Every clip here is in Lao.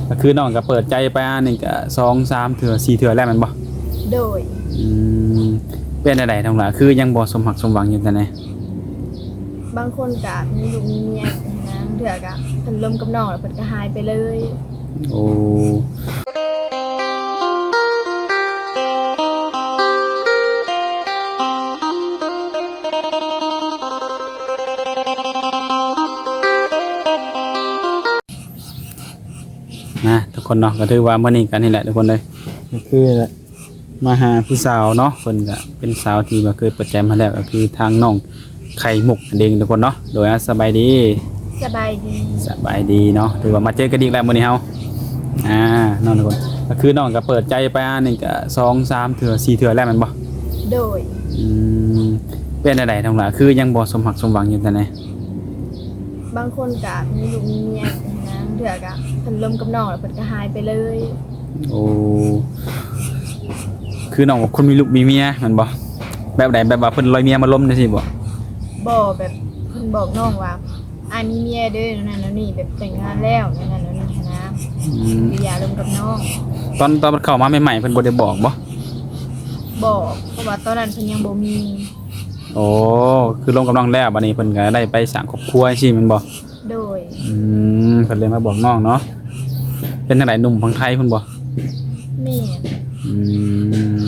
ກໍຄືນ້ອງກໍເປີດໃຈໄປອັນນີ້ກໍສອງສາມເທື່ອ ສີ່ເທື່ອແລ້ວແມ່ນບໍ່? ໂດຍ. ອືມ ເປັນຈັ່ງໃດນ້ອງຫຼ້າ ຄືຍັງບໍ່ສົມຮັກສົມຫວັງຢູ່ຈັ່ງໃດ? ບາງຄົນກໍມີລູກມີເມຍນະ ບາງເທື່ອກໍເພິ່ນລົມກັບນ້ອງແລ້ວເພິ່ນກໍຫາຍໄປເລີຍ. ໂອ້ ນະ ທຸກຄົນເນາະ ກໍຖືວ່າມື້ນີ້ກໍນີ້ແຫຼະທຸກຄົນເອີຍ ກໍຄື ມາຫາຜູ້ສາວເນາະ ເພິ່ນກະເປັນສາວທີ່ວ່າເຄີຍເປີດໃຈມາແລ້ວ ກໍຄືທາງນ້ອງໄຂ່ມຸກນັ້ນເອງທຸກຄົນເນາະ. ໂດຍ ອາ ສະບາຍດີ. ສະບາຍດີ. ສະບາຍດີເນາະ ຖືວ່າມາເຈີກັນອີກແລ້ວມື້ນີ້ເຮົາ ອາ ເນາະທຸກຄົນ ກໍຄືນ້ອງກໍເປີດໃຈໄປອັນນີ້ກໍສອງສາມເທື່ອ ສີ່ເທື່ອແລ້ວແມ່ນບໍ່? ໂດຍ. ອືມ ເປັນຈັ່ງໃດນ້ອງຫຼ້າ ຄືຍັງບໍ່ສົມຮັກສົມຫວັງຢູ່ຈັ່ງໃດ? ບາງຄົນກະມີລູກມີເມຍນະ ບາງເທື່ອກະເພິ່ນລົມກັບນ້ອງແລ້ວເພິ່ນກໍຫາຍໄປເລີຍ. ໂອ້ ຄືນ້ອງວ່າຄົນມີລູກມີເມຍແມ່ນບໍ່? ແບບໃດ ແບບວ່າເພິ່ນລອຍເມຍມາລົມຈັ່ງຊີ້ບໍ່? ບໍ່ ແບບເພິ່ນບອກນ້ອງວ່າ ອ້າຍມີເມຍເດີ ແນວນັ້ນແນວນີ້ ແບບແຕ່ງງານແລ້ວ ແນວນັ້ນແນວນີ້ຫັ້ນນະ. ອືມ ຫຼືຢ່າລົມກັບນ້ອງ. ຕອນ ຕອນເພິ່ນເຂົ້າມາໃໝ່ໆ ເພິ່ນບໍ່ໄດ້ບອກບໍ່? ບໍ່ ເພາະວ່າຕອນນັ້ນເພິ່ນຍັງບໍ່ມີ. ໂອ້ ຄືລົມກັບນ້ອງແລ້ວ ບາດນີ້ເພິ່ນກໍໄດ້ໄປສ້າງຄອບຄົວຈັ່ງຊີ້ແມ່ນບໍ່? ໂດຍ. ອືມ ເພິ່ນເລີຍມາບອກນ້ອງເນາະ. ເປັນຈັ່ງໃດ ໜຸ່ມຝັ່ງໄທພຸ້ນບໍ່? ແມ່ນ. ອືມ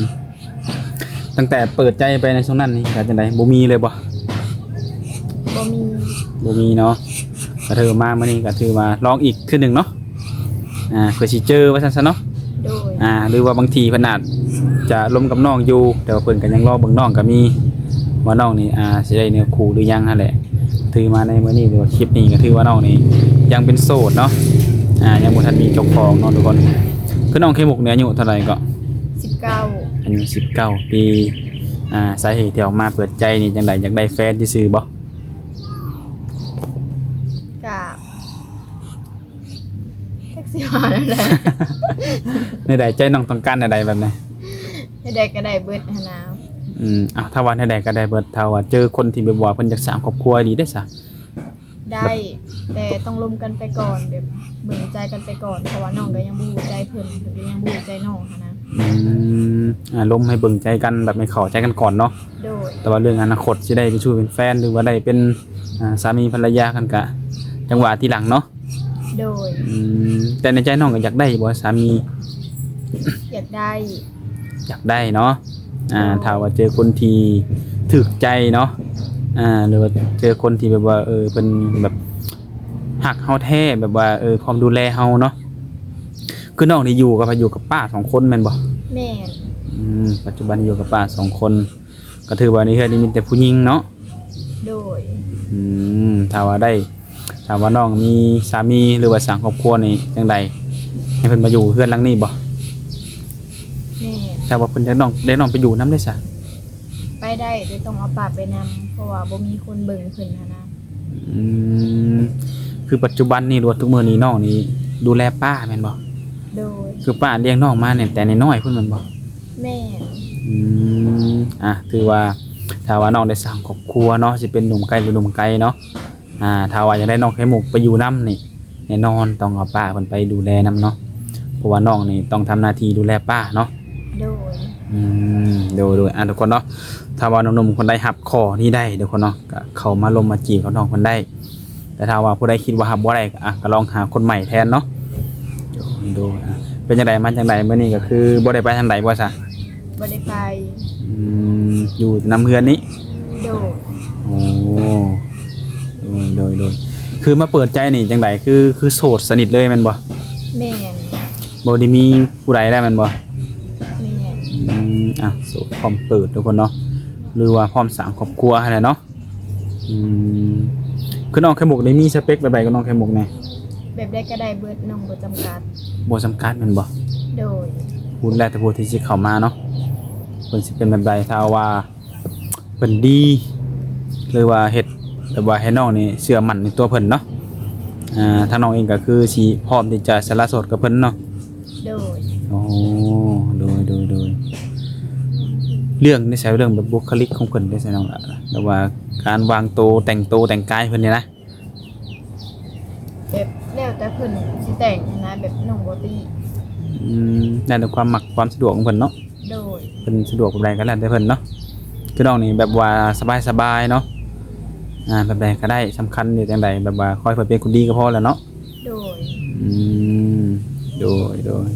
ຕັ້ງແຕ່ເປີດໃຈໄປໃນຊ່ວງນັ້ນນີ້ ກໍຈັ່ງໃດ ບໍ່ມີເລີຍບໍ່? ບໍ່ມີ. ບໍ່ມີເນາະ. ກໍຖືມາມື້ນີ້ກໍຖືວ່າລອງອີກເທື່ອໜຶ່ງເນາະ. ອ່າ ເພື່ອຊິເຈີວ່າຊັ້ນຊະເນາະ. ໂດຍ. ອ່າ ຫຼືວ່າບາງທີເພິ່ນອາດຈະລົມກັບນ້ອງຢູ່ ແຕ່ວ່າເພິ່ນກໍຍັງລໍເບິ່ງນ້ອງກໍມີ ວ່ານ້ອງນີ້ ອ່າ ຊິໄດ້ເນື້ອຄູ່ຫຼືຍັງຫັ້ນແຫຼະ. ຖືມາໃນມື້ນີ້ ຫຼືວ່າຄລິບນີ້ ກໍຖືວ່ານ້ອງນີ້ຍັງເປັນໂສດເນາະ. ອ່າ ຍັງບໍ່ທັນມີເຈົ້າຂອງເນາະທຸກຄົນ. ຄືນ້ອງໄຂ່ມຸກນີ້ອາຍຸເທົ່າໃດເກາະ? ສິບເກົ້າ. ອາຍຸສິບເກົ້າປີ. ອ່າ ສາເຫດທີ່ອອກມາເປີດໃຈນີ້ຈັ່ງໃດ ຢາກໄດ້ແຟນຊື່ໆບໍ່? ກະ ຈັກຊິວ່າແນວໃດ. ແນວໃດ ໃຈນ້ອງຕ້ອງການແນວໃດແບບໃດ? ແນວໃດກໍໄດ້ເບິດຫັ້ນນະ. ອືມ ເອົ້າ ຖ້າວ່າແນວໃດກໍໄດ້ເບິດ ຖ້າວ່າເຈີຄົນທີ່ແບບວ່າເພິ່ນຢາກສ້າງຄອບຄົວອີ່ຫຼີເດ້ຊະ? ໄດ້ ແຕ່ຕ້ອງລົມກັນໄປກ່ອນ ແບບເບິ່ງໃຈກັນໄປກ່ອນ ເພາະວ່ານ້ອງກໍຍັງບໍ່ຮູ້ໃຈເພິ່ນ ເພິ່ນກໍຍັງບໍ່ຮູ້ໃຈນ້ອງຫັ້ນນະ. ອືມ ອ່າ ລົມໃຫ້ເບິ່ງໃຈກັນ ແບບໃຫ້ເຂົ້າໃຈກັນກ່ອນເນາະ. ໂດຍ. ແຕ່ວ່າເລື່ອງອະນາຄົດຊິໄດ້ເປັນຊູ້ເປັນແຟນ ຫຼືວ່າໄດ້ເປັນ ອ່າ ສາມີພັນລະຍາກັນກະ ຈັ່ງວ່າທີຫຼັງເນາະ. ໂດຍ. ອືມ ແຕ່ໃນໃຈນ້ອງກໍຢາກໄດ້ບໍ່ສາມີ? ຢາກໄດ້. ຢາກໄດ້ເນາະ. ອ່າ ໂດຍ. ຖ້າວ່າເຈີຄົນທີ່ຖືກໃຈເນາະ ອ່າ ຫຼືວ່າເຈີຄົນທີ່ແບບວ່າ ເອີ ເພິ່ນແບບຮັກເຮົາແທ້ ແບບວ່າ ເອີ ພ້ອມດູແລເຮົາເນາະ. ຄືນ້ອງນີ້ຢູ່ກັບ ຢູ່ກັບປ້າສອງຄົນແມ່ນບໍ່? ແມ່ນ. ອືມ ປັດຈຸບັນຢູ່ກັບປ້າສອງຄົນ ກໍຖືວ່າໃນເຮືອນນີ້ມີແຕ່ຜູ້ຍິງເນາະ. ໂດຍ. ອືມ ຖ້າວ່າໄດ້ ຖ້າວ່ານ້ອງມີສາມີ ຫຼືວ່າສ້າງຄອບຄົວນີ້ຈັ່ງໃດ ໃຫ້ເພິ່ນມາຢູ່ເຮືອນຫຼັງນີ້ບໍ່? ແມ່ນ. ຖ້າວ່າເພິ່ນຢາກນ້ອງ ໄດ້ນ້ອງໄປຢູ່ນຳເດ້ຊະ? ໄປໄດ້ ແຕ່ຕ້ອງເອົາປ້າໄປນຳ ເພາະວ່າບໍ່ມີຄົນເບິ່ງເພິ່ນຫັ້ນນະ. ອືມ ຄືປັດຈຸບັນນີ້ ຫຼືວ່າທຸກມື້ນີ້ນ້ອງນີ້ດູແລປ້າແມ່ນບໍ່? ໂດຍ. ຄືປ້າລ້ຽງນ້ອງມາຕັ້ງແຕ່ນ້ອຍໆພຸ້ນແມ່ນບໍ່? ແມ່ນ. ອືມ ອ່ະ ຖືວ່າ ຖ້າວ່ານ້ອງໄດ້ສ້າງຄອບຄົວເນາະ ຊິເປັນໜຸ່ມໄກຫຼືໜຸ່ມໄກເນາະ ອ່າ ຖ້າວ່າຢາກໄດ້ນ້ອງໄຂ່ມຸກໄປຢູ່ນຳນີ້ ແນ່ນອນຕ້ອງເອົາປ້າເພິ່ນໄປດູແລນຳເນາະ ເພາະວ່ານ້ອງນີ້ຕ້ອງທຳໜ້າທີ່ດູແລປ້າເນາະ. ໂດຍ. ອືມ ໂດຍໆ ອ່າ ທຸກຄົນເນາະ ຖ້າວ່າໜຸ່ມໆຄົນໃດຮັບຂໍ້ນີ້ໄດ້ ທຸກຄົນເນາະ ກໍເຂົ້າມາລົມມາຈີບກັບນ້ອງເພິ່ນໄດ້. ແຕ່ຖ້າວ່າຜູ້ໃດຄິດວ່າຮັບບໍ່ໄດ້ ກໍ ອ່ະ ກໍລອງຫາຄົນໃໝ່ແທນເນາະ. ໂດຍ ອ່ະ ເປັນຈັ່ງໃດ ມາຈັ່ງໃດ ມື້ນີ້ກໍຄືບໍ່ໄດ້ໄປທາງໃດບໍ່ຊະ? ບໍ່ໄດ້ໄປ. ອືມ ຢູ່ນຳເຮືອນນີ້? ໂດຍ. ໂອ້ ໂດຍໆ ຄືມາເປີດໃຈນີ້ຈັ່ງໃດ ຄື ຄືໂສດສະໜິດເລີຍແມ່ນບໍ່? ແມ່ນ. ບໍ່ໄດ້ມີຜູ້ໃດແລ້ວແມ່ນບໍ່? ແມ່ນ. ອືມ ອ່ະ ໂສດພ້ອມເປີດທຸກຄົນເນາະ ຫຼືວ່າພ້ອມສ້າງຄອບຄົວຫັ້ນແຫຼະເນາະ. ອືມ ຄືນ້ອງໄຂ່ມຸກນີ້ມີສະເປັກແບບໃດກັບນ້ອງໄຂ່ມຸກແດ່? ແບບໃດກໍໄດ້ເບິດ ນ້ອງບໍ່ຈຳກັດ. ບໍ່ຈຳກັດແມ່ນບໍ່? ໂດຍ. ພຸ້ນແລ້ວແຕ່ຜູ້ທີ່ຊິເຂົ້າມາເນາະ ເພິ່ນຊິເປັນແບບໃດ ຖ້າວ່າເພິ່ນດີ ຫຼືວ່າເຮັດແບບວ່າໃຫ້ນ້ອງນີ້ເຊື່ອໝັ້ນໃນຕົວເພິ່ນເນາະ ອ່າ ທາງນ້ອງເອງກໍຄືຊິພ້ອມທີ່ຈະສະຫຼະໂສດກັບເພິ່ນເນາະ. ໂດຍ. ໂອ້ ໂດຍ ໂດຍ ໂດຍ. ເລື່ອງນິໄສ ເລື່ອງແບບບຸກຄະລິກຂອງເພິ່ນເດ້ຊະນ້ອງ ແບບວ່າການວາງໂຕ ແຕ່ງໂຕແຕ່ງກາຍເພິ່ນນີ້ນະ? ແບບແລ້ວແຕ່ເພິ່ນຊິແຕ່ງຫັ້ນນະ ແບບນ້ອງ ບໍ່ຕິ. ອືມ ແລ້ວແຕ່ຄວາມມັກຄວາມສະດວກຂອງເພິ່ນເນາະ. ໂດຍ. ເພິ່ນສະດວກແບບໃດກໍແລ້ວແຕ່ເພິ່ນເນາະ. ຄືນ້ອງນີ້ແບບວ່າສະບາຍໆເນາະ. ອ່າ ແບບໃດກໍໄດ້ ສຳຄັນຢູ່ຈັ່ງໃດ ແບບວ່າຂໍໃຫ້ເພິ່ນເປັນຄົນດີກໍພໍແລ້ວເນາະ. ໂດຍ. ອືມ ໂດຍ ໂດຍ.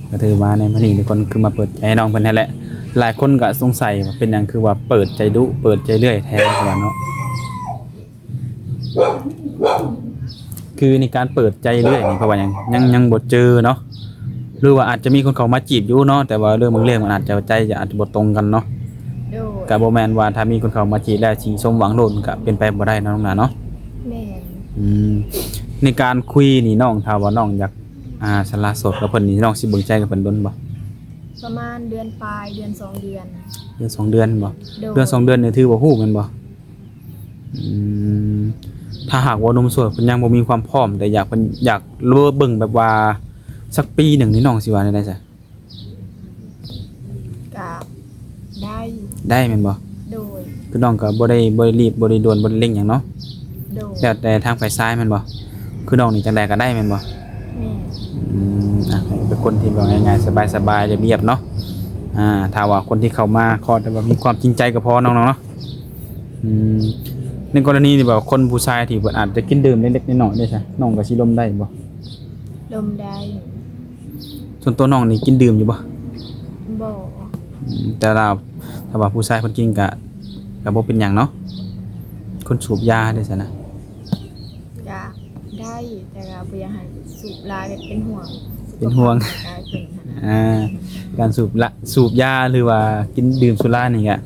ກໍຖືວ່າໃນມື້ນີ້ທຸກຄົນຄືມາເປີດໃຈໃຫ້ນ້ອງເພິ່ນຫັ້ນແຫຼະ. ຫຼາຍຄົນກໍສົງໄສວ່າເປັນຫຍັງຄືວ່າເປີດໃຈດຸ ເປີດໃຈເລື້ອຍແທ້ ວ່າເນາະ. ຄືໃນການເປີດໃຈເລື້ອຍນີ້ ເພາະວ່າຫຍັງ? ຍັງ ຍັງບໍ່ເຈີເນາະ ຫຼືວ່າອາດຈະມີຄົນເຂົ້າມາຈີບຢູ່ເນາະ ແຕ່ວ່າເລື່ອງບາງເລື່ອງມັນອາດຈະໃຈອາດຈະບໍ່ຕົງກັນເນາະ. ໂດຍ. ກະບໍ່ແມ່ນວ່າຖ້າມີຄົນເຂົ້າມາຈີບແລ້ວຊິສົມຫວັງໂລດ ກະເປັນໄປບໍ່ໄດ້ເນາະ ນ້ອງຫຼ້າເນາະ. ແມ່ນ. ອືມ ໃນການຄຸຍນີ້ນ້ອງ ຖ້າວ່ານ້ອງຢາກ ອ່າ ສະຫຼະໂສດກັບເພິ່ນນີ້ ນ້ອງຊິເບິ່ງໃຈກັບເພິ່ນດົນບໍ່? ປະມານເດືອນປາຍ ເດືອນສອງເດືອນ. ເດືອນສອງເດືອນບໍ່? ໂດຍ. ເດືອນສອງເດືອນນີ້ຖືວ່າຮູ້ແມ່ນບໍ່? ອືມ ຖ້າຫາກວ່າໜຸ່ມໂສດເພິ່ນຍັງບໍ່ມີຄວາມພ້ອມ ແຕ່ຢາກ ເພິ່ນຢາກເບິ່ງແບບວ່າສັກປີໜຶ່ງນີ້ ນ້ອງຊິວ່າແນວໃດຊະ? ກະໄດ້. ໄດ້ແມ່ນບໍ່? ໂດຍ. ຄືນ້ອງກໍບໍ່ໄດ້ ບໍ່ໄດ້ລີບ ບໍ່ໄດ້ດ່ວນ ບໍ່ໄດ້ເລັ່ງຫຍັງເນາະ. ໂດຍ. ແລ້ວແຕ່ທາງຝ່າຍຊາຍແມ່ນບໍ່? ຄືນ້ອງນີ້ຈັ່ງໃດກໍໄດ້ແມ່ນບໍ່? ແມ່ນ. ອືມ ອ່ະ ເປັນຄົນທີ່ເວົ້າງ່າຍໆ ສະບາຍໆ ລຽບໆເນາະ. ອ່າ ຖ້າວ່າຄົນທີ່ເຂົ້າມາຂໍແຕ່ວ່າມີຄວາມຈິງໃຈກໍພໍເນາະ ນ້ອງເນາະ. ອືມ ໃນກໍລະນີທີ່ແບບວ່າຄົນຜູ້ຊາຍທີ່ເພິ່ນອາດຈະກິນດື່ມເລັກໆນ້ອຍໆເດ້ຊະ ນ້ອງກໍຊິລົມໄດ້ບໍ່? ລົມໄດ້. ສ່ວນຕົວນ້ອງນີ້ກິນດື່ມຢູ່ບໍ່? ບໍ່. ອືມ ແຕ່ວ່າ ຖ້າວ່າຜູ້ຊາຍເພິ່ນກິນກະ ກະບໍ່ເປັນຫຍັງເນາະ. ຄົນສູບຢາເດ້ຊັ້ນນະ? ກະໄດ້ ແຕ່ກະບໍ່ຢາກໃຫ້ສູບຫຼາຍ ເປັນຫ່ວງ ເປັນຫ່ວງ ສຸຂະພາບຮ່າງກາຍເພິ່ນຫັ້ນນະ. ອ່າ ການສູບລະ ສູບຢາ ຫຼືວ່າກິນດື່ມສຸລານີ້ກະ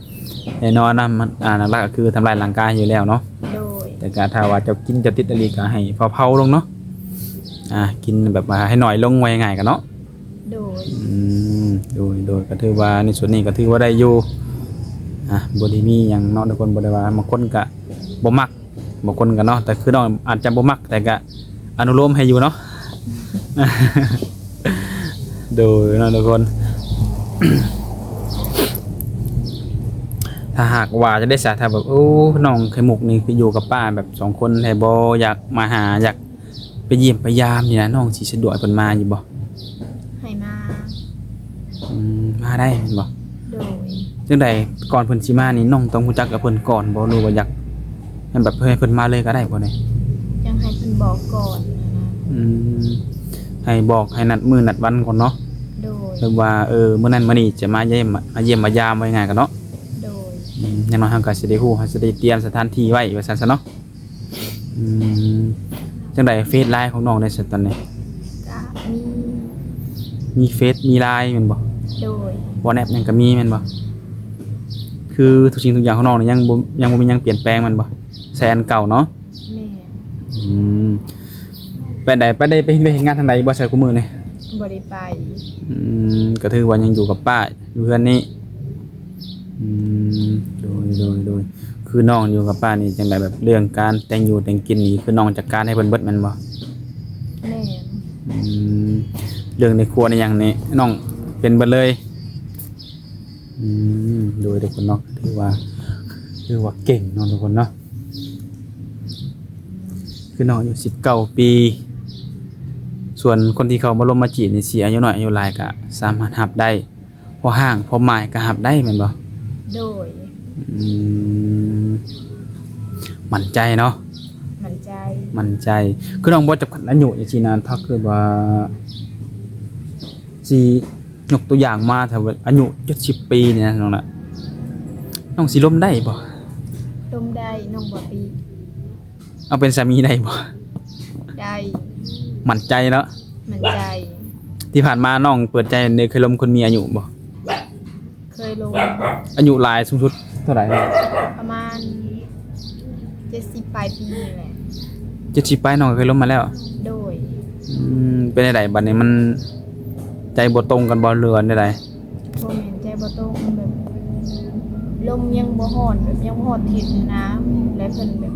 ແນ່ນອນນະ ມັນ ອ່າ ຫຼັກໆກໍຄືທຳລາຍຮ່າງກາຍຢູ່ແລ້ວເນາະ. ໂດຍ. ແຕ່ກະຖ້າວ່າເຈົ້າກິນເຈົ້າຕິດອີ່ຫຼີ ກະໃຫ້ເພົາໆລົງເນາະ. ອ່າ ກິນແບບວ່າໃຫ້ໜ້ອຍລົງ ເວົ້າງ່າຍໆກັນເນາະ. ໂດຍ. ອືມ ໂດຍ ໂດຍ ກໍຖືວ່າໃນສ່ວນນີ້ກໍຖືວ່າໄດ້ຢູ່. ອ່າ ບໍ່ໄດ້ມີຫຍັງເນາະທຸກຄົນ ບໍ່ໄດ້ວ່າ ບາງຄົນກະບໍ່ມັກ ບາງຄົນກໍເນາະ ແຕ່ຄືນ້ອງອາດຈະບໍ່ມັກ ແຕ່ກະອະນຸໂລມໃຫ້ຢູ່ເນາະ. ໂດຍເນາະທຸກຄົນ ຖ້າຫາກວ່າຈັ່ງໃດຊະ ຖ້າແບບ ໂອ້ ນ້ອງໄຂ່ມຸກນີ້ຄືຢູ່ກັບປ້າແບບສອງຄົນແທ້ ບໍ່ຢາກມາຫາ ຢາກໄປຢ້ຽມໄປຢາມນີ້ນະ ນ້ອງຊິສະດວກໃຫ້ເພິ່ນມາຢູ່ບໍ່? ໃຫ້ມາ. ອືມ ມາໄດ້ແມ່ນບໍ່? ໂດຍ. ຈັ່ງໃດ ກ່ອນເພິ່ນຊິມານີ້ ນ້ອງຕ້ອງຮູ້ຈັກກັບເພິ່ນກ່ອນບໍ່ ຫຼືວ່າຢາກໃຫ້ແບບ ໃຫ້ເພິ່ນມາເລີຍກໍໄດ້ບໍ່ນີ້? ຢາກໃຫ້ເພິ່ນບອກກ່ອນນະ. ອືມ ໃຫ້ບອກ ໃຫ້ນັດມື້ນັດວັນກ່ອນເນາະ. ໂດຍ. ແບບວ່າ ເອີ ມື້ນັ້ນມື້ນີ້ຈະມາຢ້ຽມ ມາຢ້ຽມມາຢາມ ເວົ້າງ່າຍໆກັນເນາະ. ໂດຍ. ອືມ ຢ່າງໜ້ອຍເຮົາກໍຊິໄດ້ຮູ້ ເຮົາຊິໄດ້ຕຽມສະຖານທີ່ໄວ້ວ່າຊັ້ນຊະເນາະ. ອືມ ຈັ່ງໃດ ເຟສ ໄລນ໌ ຂອງນ້ອງໄດ້ຊະຕອນນີ້? ກະມີ ມີເຟສ ມີ ໄລນ໌ ແມ່ນບໍ່? ໂດຍ. ວອດແອັບຫຍັງກະມີແມ່ນບໍ່? ຄືທຸກສິ່ງທຸກຢ່າງຂອງນ້ອງນີ້ຍັງບໍ່ ຍັງບໍ່ມີຫຍັງປ່ຽນແປງແມ່ນບໍ່? ໃຊ້ອັນເກົ່າເນາະ? ແມ່ນ. ອືມ ໄປໃດ ໄປໄດ້ໄປເຮັດວຽກເຮັດງານທາງໃດບໍ່ຊະ ຄູ່ມື້ນີ້? ບໍ່ໄດ້ໄປ. ອືມ ກໍຖືວ່າຍັງຢູ່ກັບປ້າ ຢູ່ເຮືອນນີ້. ອືມ ໂດຍ ໂດຍ ໂດຍ. ຄືນ້ອງຢູ່ກັບປ້ານີ້ຈັ່ງໃດ ແບບເລື່ອງການແຕ່ງຢູ່ແຕ່ງກິນນີ້ ຄືນ້ອງຈັດການໃຫ້ເພິ່ນເບິດແມ່ນບໍ່? ແມ່ນ. ອືມ ເລື່ອງໃນຄົວໃນຫຍັງນີ້ນ້ອງເປັນເບິດເລີຍ? ອືມ ໂດຍ ທຸກຄົນເນາະ ຖືວ່າ ຖືວ່າເກັ່ງເນາະທຸກຄົນເນາະ. ຄືນ້ອງອາຍຸສິບເກົ້າປີ ສ່ວນຄົນທີ່ເຂົ້າມາລົມມາຈີບນີ້ ຊິອາຍຸນ້ອຍອາຍຸຫຼາຍກະສາມາດຮັບໄດ້ ພໍຮ່າງພໍໝາຍກໍຮັບໄດ້ແມ່ນບໍ່? ໂດຍ. ອືມ ໝັ້ນໃຈເນາະ? ໝັ້ນໃຈ. ໝັ້ນໃຈ. ຄືນ້ອງບໍ່ຈຳກັດອາຍຸຈັ່ງຊີ້ນະ ຖ້າເກີດວ່າຊິຍົກຕົວຢ່າງມາ ຖ້າວ່າອາຍຸເຈັດສິບປີນີ້ນະນ້ອງນະ ນ້ອງຊິລົມໄດ້ບໍ່? ລົມໄດ້ ນ້ອງບໍ່ຕິດ. ເອົາເປັນສາມີໄດ້ບໍ່? ໄດ້. ໝັ້ນໃຈເນາະ? ໝັ້ນໃຈ. ທີ່ຜ່ານມານ້ອງເປີດໃຈນີ້ ເຄີຍລົມຄົນມີອາຍຸບໍ່? ເຄີຍລົມ. ອາຍຸຫຼາຍສູງສຸດເທົ່າໃດ? ປະມານເຈັດສິບປາຍປີນີ້ແຫຼະ. ເຈັດສິບປາຍ ນ້ອງກໍເຄີຍລົມມາແລ້ວ? ໂດຍ. ອືມ ເປັນຈັ່ງໃດບັດນີ້ ມັນໃຈບໍ່ຕົງກັນບໍ່ ຫຼືວ່າແນວໃດ? ບໍ່ແມ່ນໃຈບໍ່ຕົງ ແບບລົມຍັງບໍ່ຮອດ ແບບຍັງບໍ່ຮອດທິດຫັ້ນນະ ແລະເພິ່ນແບບ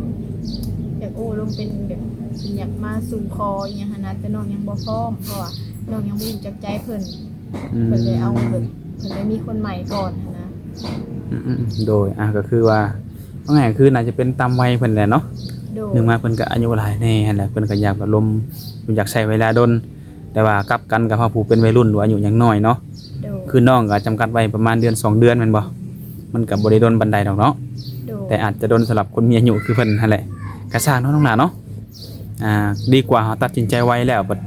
ຢາກໂອ້ລົມເປັນແບບເພິ່ນຢາກມາສູ່ຂໍອີ່ຫຍັງຫັ້ນນະ ແຕ່ນ້ອງຍັງບໍ່ພ້ອມ ເພາະວ່ານ້ອງຍັງບໍ່ຮູ້ຈັກໃຈເພິ່ນ. ອືມ ເພິ່ນເລີຍເອົາແບບ ເພິ່ນເລີຍມີຄົນໃໝ່ກ່ອນຫັ້ນນະ. ອືມໆ ໂດຍ ອ່າ ກໍຄືວ່າ ເອົາງ່າຍໆ ຄືໜ້າຈະເປັນຕາມໄວເພິ່ນແຫຼະເນາະ. ໂດຍ. ໜຶ່ງມາເພິ່ນກໍອາຍຸຫຼາຍແດ່ຫັ້ນແຫຼະ ເພິ່ນກໍຢາກແບບລົມ ຢາກໃຊ້ເວລາດົນ. ແຕ່ວ່າກັບກັນກັບເຮົາຜູ້ເປັນໄວລຸ້ນ ຫຼືອາຍຸຍັງນ້ອຍເນາະ ໂດຍ ຄືນ້ອງກໍຈຳກັດໄວ້ປະມານເດືອນສອງເດືອນແມ່ນບໍ່? ມັນກໍບໍ່ໄດ້ດົນປານໃດດອກເນາະ ໂດຍ ແຕ່ອາດຈະດົນສຳລັບຄົນມີອາຍຸຄືເພິ່ນຫັ້ນແຫຼະ ກະຊ່າງເນາະນ້ອງຫຼ້າເນາະ ອ່າ ດີກວ່າເຮົາຕັດສິນໃຈໄວແລ້ວບັດ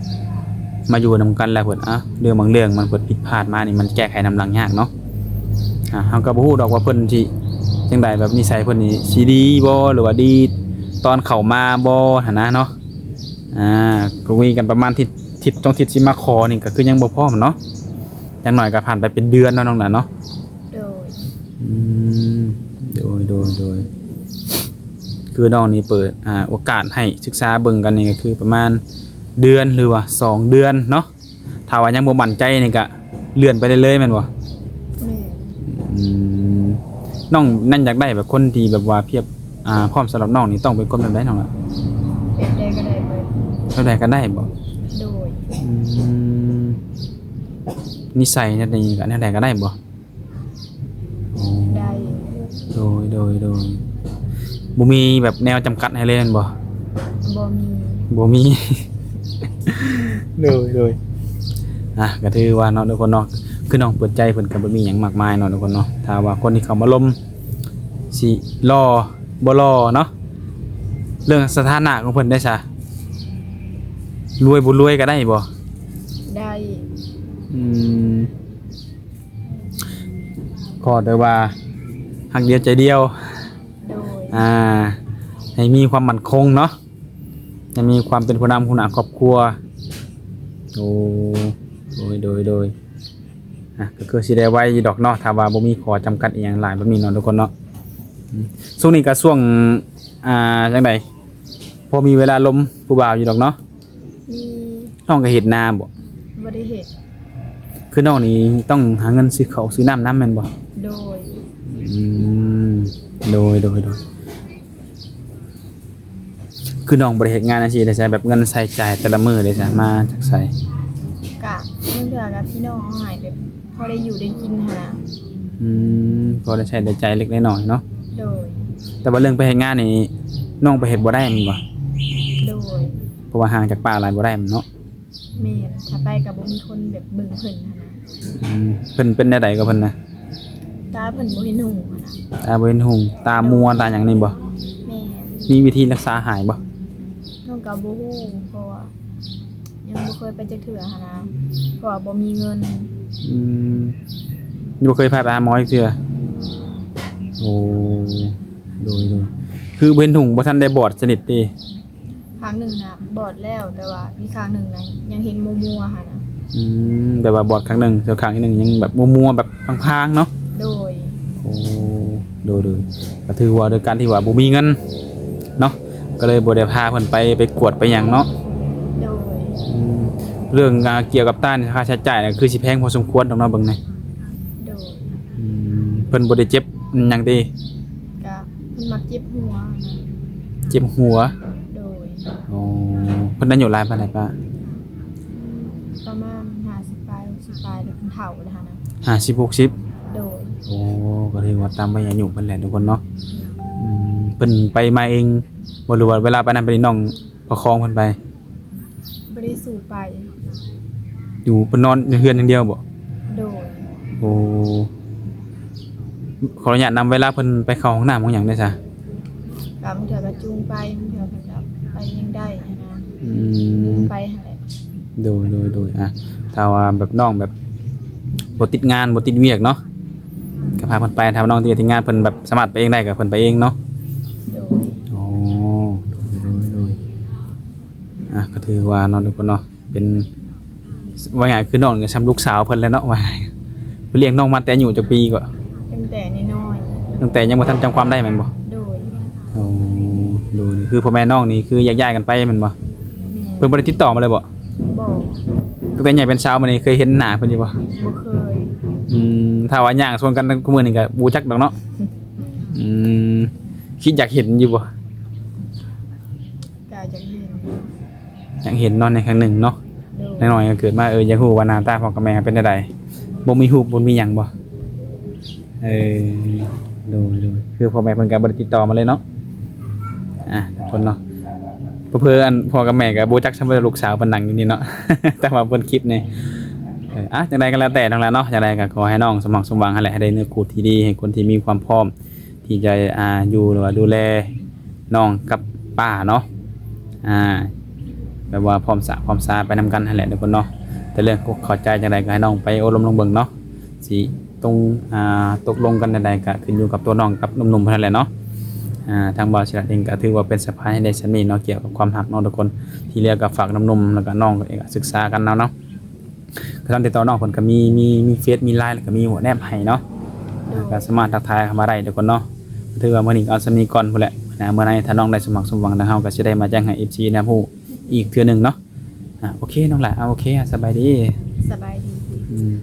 ມາຢູ່ນຳກັນແລ້ວເພິ່ນ ອ່າ ເລື່ອງບາງເລື່ອງມັນເພິ່ນຜິດພາດມານີ້ ມັນແກ້ໄຂນຳຫຼັງຍາກເນາະ ອ່າ ເຮົາກໍບໍ່ຮູ້ດອກວ່າເພິ່ນຊິຈັ່ງໃດ ແບບນິໄສເພິ່ນນີ້ຊິດີບໍ່ ຫຼືວ່າດີຕອນເຂົ້າມາບໍ່ຫັ້ນນະເນາະ ອ່າ ກໍຄຸຍກັນປະມານທິດ ທິດສອງທິດ ຊິມາຂໍນີ້ກໍຄືຍັງບໍ່ພ້ອມເນາະ ຢ່າງໜ້ອຍກໍຜ່ານໄປເປັນເດືອນເນາະນ້ອງຫຼ້າເນາະ ໂດຍ ອືມ ໂດຍ ໂດຍ ໂດຍ ຄືນ້ອງນີ້ເປີດ ອ່າ ໂອກາດໃຫ້ສຶກສາເບິ່ງກັນນີ້ກໍຄືປະມານເດືອນ ຫຼືວ່າສອງເດືອນເນາະ ຖ້າວ່າຍັງບໍ່ໝັ້ນໃຈນີ້ກະເລື່ອນໄປເລື້ອຍໆແມ່ນບໍ່? ແມ່ນ ອືມ ນ້ອງນັ້ນຢາກໄດ້ແບບຄົນທີ່ແບບວ່າພຽບ ອ່າ ພ້ອມສຳລັບນ້ອງນີ້ຕ້ອງເປັນຄົນແບບໃດນ້ອງລະ? ແບບໃດກໍໄດ້ເບິດ ແບບໃດກໍໄດ້ບໍ່? ໂດຍ ອືມ ນິໄສແນວນີ້ກະແນວໃດກໍໄດ້ບໍ່? ໂອ້ ໄດ້ ໂດຍ ໂດຍ ໂດຍ ບໍ່ມີແບບແນວຈຳກັດໃຫ້ເລີຍແມ່ນບໍ່? ບໍ່ມີ ບໍ່ມີ ໂດຍ ໂດຍ ອ່ະ ກໍຖືວ່າເນາະທຸກຄົນເນາະ ຄືນ້ອງເປີດໃຈເພິ່ນກໍບໍ່ມີຫຍັງມາກມາຍເນາະທຸກຄົນເນາະ ຖ້າວ່າຄົນທີ່ເຂົ້າມາລົມຊິຫຼໍ່ບໍ່ຫຼໍ່ເນາະ ເລື່ອງສະຖານະຂອງເພິ່ນໄດ້ຊະ ລວຍບໍ່ລວຍກໍໄດ້ບໍ່? ໄດ້ ອືມ ຂໍແຕ່ວ່າຮັກດຽວໃຈດຽວ ໂດຍ ອ່າ ໃຫ້ມີຄວາມໝັ້ນຄົງເນາະ ໃຫ້ມີຄວາມເປັນຜູ້ນຳຫົວໜ້າຄອບຄົວ ໂອ້ ໂດຍ ໂດຍ ໂດຍ ອ່ະ ກໍຄືຊິໄດ້ໄວຢູ່ດອກເນາະ ຖ້າວ່າບໍ່ມີຂໍ້ຈຳກັດອີ່ຫຍັງຫຼາຍແບບນີ້ເນາະທຸກຄົນເນາະ ອືມ ຊ່ວງນີ້ກໍຊ່ວງ ອ່າ ຈັ່ງໃດ ພໍມີເວລາລົມຜູ້ບ່າວຢູ່ດອກເນາະ ມີ ນ້ອງກໍເຮັດນາບໍ່? ບໍ່ໄດ້ເຮັດ ຄືນ້ອງນີ້ຕ້ອງຫາເງິນຊື້ເຂົ້າຊື້ນ້ຳນຳແມ່ນບໍ່? ໂດຍ ອືມ ໂດຍ ໂດຍ ໂດຍ ຄືນ້ອງບໍ່ໄດ້ເຮັດງານອາຊີບໃດຊະ ແບບເງິນໃຊ້ຈ່າຍແຕ່ລະມື້ເດຊະ ມາຈາກໃສ? ກະບາງເທື່ອກະພີ່ນ້ອງເອົາໃຫ້ ແບບພໍໄດ້ຢູ່ໄດ້ກິນຫັ້ນນະ ອືມ ພໍໄດ້ໃຊ້ໄດ້ຈ່າຍເລັກໄດ້ນ້ອຍເນາະ ໂດຍ ແຕ່ວ່າເລື່ອງໄປເຮັດງານນີ້ ນ້ອງໄປເຮັດບໍ່ໄດ້ແມ່ນບໍ່? ໂດຍ ເພາະວ່າຫ່າງຈາກປ້າຫຼາຍບໍ່ໄດ້ແມ່ນເນາະ ແມ່ນ ຖ້າໄປກໍບໍ່ມີຄົນແບບເບິ່ງເພິ່ນຫັ້ນນະ ອືມ ເພິ່ນເປັນແນວໃດກໍເພິ່ນນະ? ຕາເພິ່ນບໍ່ເຫັນຫຸງຫັ້ນນະ ຕາບໍ່ເຫັນຫຸງ ຕາມົວຕາຫຍັງນີ້ບໍ່? ແມ່ນ ມີວິທີລັກສາຫາຍບໍ່? ນ້ອງກໍບໍ່ຮູ້ ເພາະວ່າຍັງບໍ່ເຄີຍໄປຈັກເທື່ອຫັ້ນນະ ເພາະວ່າບໍ່ມີເງິນ ອືມ ຍັງບໍ່ເຄີຍພາໄປຫາໝໍຈັກເທື່ອ ໂອ້ ໂດຍ ໂດຍ ຄືບໍ່ເຫັນຫຸງ ບໍ່ທັນໄດ້ບອດສະໜິດຕິ? ຂ້າງໜຶ່ງນະບອດແລ້ວ ແຕ່ວ່າອີກຂ້າງໜຶ່ງນະຍັງເຫັນມົວໆຫັ້ນນະ ອືມ ແບບວ່າບອດຂ້າງໜຶ່ງ ສ່ວນຂ້າງອີກໜຶ່ງຍັງແບບມົວໆ ແບບພາງໆເນາະ ໂດຍ ໂອ້ ໂດຍ ໂດຍ ກໍຖືວ່າໂດຍການທີ່ວ່າບໍ່ມີເງິນເນາະ ກໍເລີຍບໍ່ໄດ້ພາເພິ່ນໄປ ໄປກວດໄປຫຍັງເນາະ ໂດຍ ອືມ ເລື່ອງ ອ່າ ກ່ຽວກັບຕ້ານຄ່າໃຊ້ຈ່າຍນະ ຄືຊິແພງພໍສົມຄວນດອກເນາະ ເບິ່ງນີ້ ໂດຍ ອືມ ເພິ່ນບໍ່ໄດ້ເຈັບຫຍັງຕິ? ກະ ເພິ່ນມັກເຈັບຫົວນະ ເຈັບຫົວ ໂດຍ ອໍ ເພິ່ນອາຍຸຫຼາຍປານໃດປ້າ? ປະມານຫ້າສິບປາຍ ຫົກສິບປາຍ ແລ້ວເພິ່ນເຖົ້າແລ້ວຫັ້ນນະ ຫ້າສິບ ຫົກສິບ ໂດຍ ໂອ້ ກໍຖືວ່າຕາມໄວອາຍຸເພິ່ນແຫຼະທຸກຄົນເນາະ ອືມ ເພິ່ນໄປມາເອງບໍ່ ຫຼືວ່າເວລາໄປນັ້ນໄປນີ້ນ້ອງປະຄອງເພິ່ນໄປ? ບໍ່ໄດ້ສູ້ໄປ ຢູ່ ເພິ່ນນອນຢູ່ເຮືອນຢ່າງດຽວບໍ່? ໂດຍ ໂອ້ ຂໍອະນຸຍາດນຳ ເວລາເພິ່ນໄປເຂົ້າຫ້ອງນ້ຳຫ້ອງຫຍັງໄດ້ຊະ? ກະບາງເທື່ອກະຈູງໄປ ບາງເທື່ອເພິ່ນກະໄປເອງໄດ້ຫັ້ນນະ ອືມ ໄປຫັ້ນແຫຼະ ໂດຍ ໂດຍ ໂດຍ ອ່າ ຖ້າວ່າແບບນ້ອງແບບບໍ່ຕິດງານ ບໍ່ຕິດວຽກເນາະ ກະພາເພິ່ນໄປ ຖ້າວ່ານ້ອງຕິດວຽກຕິດງານ ເພິ່ນແບບສາມາດໄປເອງໄດ້ ກະເພິ່ນໄປເອງເນາະ ໂດຍ ໂອ້ ໂດຍ ໂດຍ ໂດຍ ອ່າ ກໍຖືວ່າເນາະ ທຸກຄົນເນາະ ເປັນ ວ່າງ່າຍຄືນ້ອງນີ້ຊ່ຳລູກສາວເພິ່ນແຫຼະເນາະ ວ່າງ່າຍ ເພິ່ນລ້ຽງນ້ອງມາແຕ່ອາຍຸຈັກປີກໍ? ຕັ້ງແຕ່ນ້ອຍໆ ຕັ້ງແຕ່ຍັງບໍ່ທັນຈຳຄວາມໄດ້ແມ່ນບໍ່? ໂດຍ ໂອ້ ໂດຍ ຄືພໍ່ແມ່ນ້ອງນີ້ຄືແຍກຍ້າຍກັນໄປແມ່ນບໍ່? ແມ່ນ ເພິ່ນບໍ່ໄດ້ຕິດຕໍ່ມາເລີຍບໍ່? ບໍ່ ຕັ້ງແຕ່ໃຫຍ່ເປັນສາວມານີ້ເຄີຍເຫັນໜ້າເພິ່ນຢູ່ບໍ່? ບໍ່ເຄີຍ ອືມ ຖ້າວ່າຍ່າງຊວນກັນທຸກມື້ນີ້ກໍບໍ່ຈັກດອກເນາະ ອືມ ຄິດຢາກເຫັນຢູ່ບໍ່? ກະຢາກເຫັນ ຢາກເຫັນເນາະ ໃນຄັ້ງໜຶ່ງເນາະ ໂດຍ ນ້ອຍໆກໍເກີດມາ ເອີ ຢາກຮູ້ວ່າໜ້າຕາພໍ່ກັບແມ່ເປັນແນວໃດ ບໍ່ມີຮູບບໍ່ມີຫຍັງບໍ່? ເອີ ໂດຍ ໂດຍ ຄືພໍ່ແມ່ເພິ່ນກໍບໍ່ໄດ້ຕິດຕໍ່ມາເລີຍເນາະ ອ່າ ທຸກຄົນເນາະ ເຜີໆອັນພໍ່ກັບແມ່ກໍບໍ່ຈັກຊ້ຳວ່າລູກສາວເພິ່ນນັ່ງຢູ່ນີ້ເນາະ ແຕ່ວ່າເບິ່ງຄລິບນີ້. ເອີ ອ່ະ ຈັ່ງໃດກໍແລ້ວແຕ່ນ້ອງຫຼ້າເນາະ ຈັ່ງໃດກໍຂໍໃຫ້ນ້ອງສົມຫວັງສົມຫວັງຫັ້ນແຫຼະ ໃຫ້ໄດ້ເນື້ອຄູ່ທີ່ດີ ໃຫ້ຄົນທີ່ມີຄວາມພ້ອມທີ່ຈະ ອ່າ ຢູ່ ຫຼືວ່າດູແລນ້ອງກັບປ້າເນາະ ອ່າ ແບບວ່າພ້ອມສະ ພ້ອມສາໄປນຳກັນຫັ້ນແຫຼະທຸກຄົນເນາະ. ແຕ່ເລື່ອງກົກເຂົ້າໃຈຈັ່ງໃດກໍໃຫ້ນ້ອງໄປໂອ້ລົມລົງເບິ່ງເນາະ ຊິຕົງ ອ່າ ຕົກລົງກັນແນວໃດກໍຂຶ້ນຢູ່ກັບຕົວນ້ອງກັບໜຸ່ມໆເທົ່ານັ້ນແຫຼະເນາະ. ອ່າ ທາງບ່າວສິລັດເອງກໍຖືວ່າເປັນສະພານໃຫ້ໄດ້ສ່ຳນີ້ເນາະ ກ່ຽວກັບຄວາມຮັກເນາະທຸກຄົນ. ທີ່ເຫຼືອກໍຝາກໜຸ່ມໆ ແລ້ວກໍນ້ອງກໍເອງກໍສຶກສາກັນເອົາເນາະ. ກໍຕາມຕິດຕໍ່ນ້ອງເພິ່ນກໍມີ ມີ ມີເຟສ ມີ LINE ແລ້ວກໍມີ WhatsApp ໃຫ້ເນາະ. ໂດຍ ກໍສາມາດທັກທາຍເຂົ້າມາໄດ້ທຸກຄົນເນາະ. ຖືວ່າມື້ນີ້ກໍເອົາສ່ຳນີ້ກ່ອນພຸ້ນແຫຼະ. ນະ ເມື່ອໃດຖ້ານ້ອງໄດ້ສົມຫວັງສົມຫວັງ ທາງເຮົາກໍຊິໄດ້ມາແຈ້ງໃຫ້ ເອັຟຊີ ໄດ້ຮູ້ອີກເທື່ອໜຶ່ງເນາະ. ອ່າ ໂອເຄນ້ອງຫຼ້າ ອ່າ ໂອເຄ ສະບາຍດີ ສະບາຍດີ ອືມ.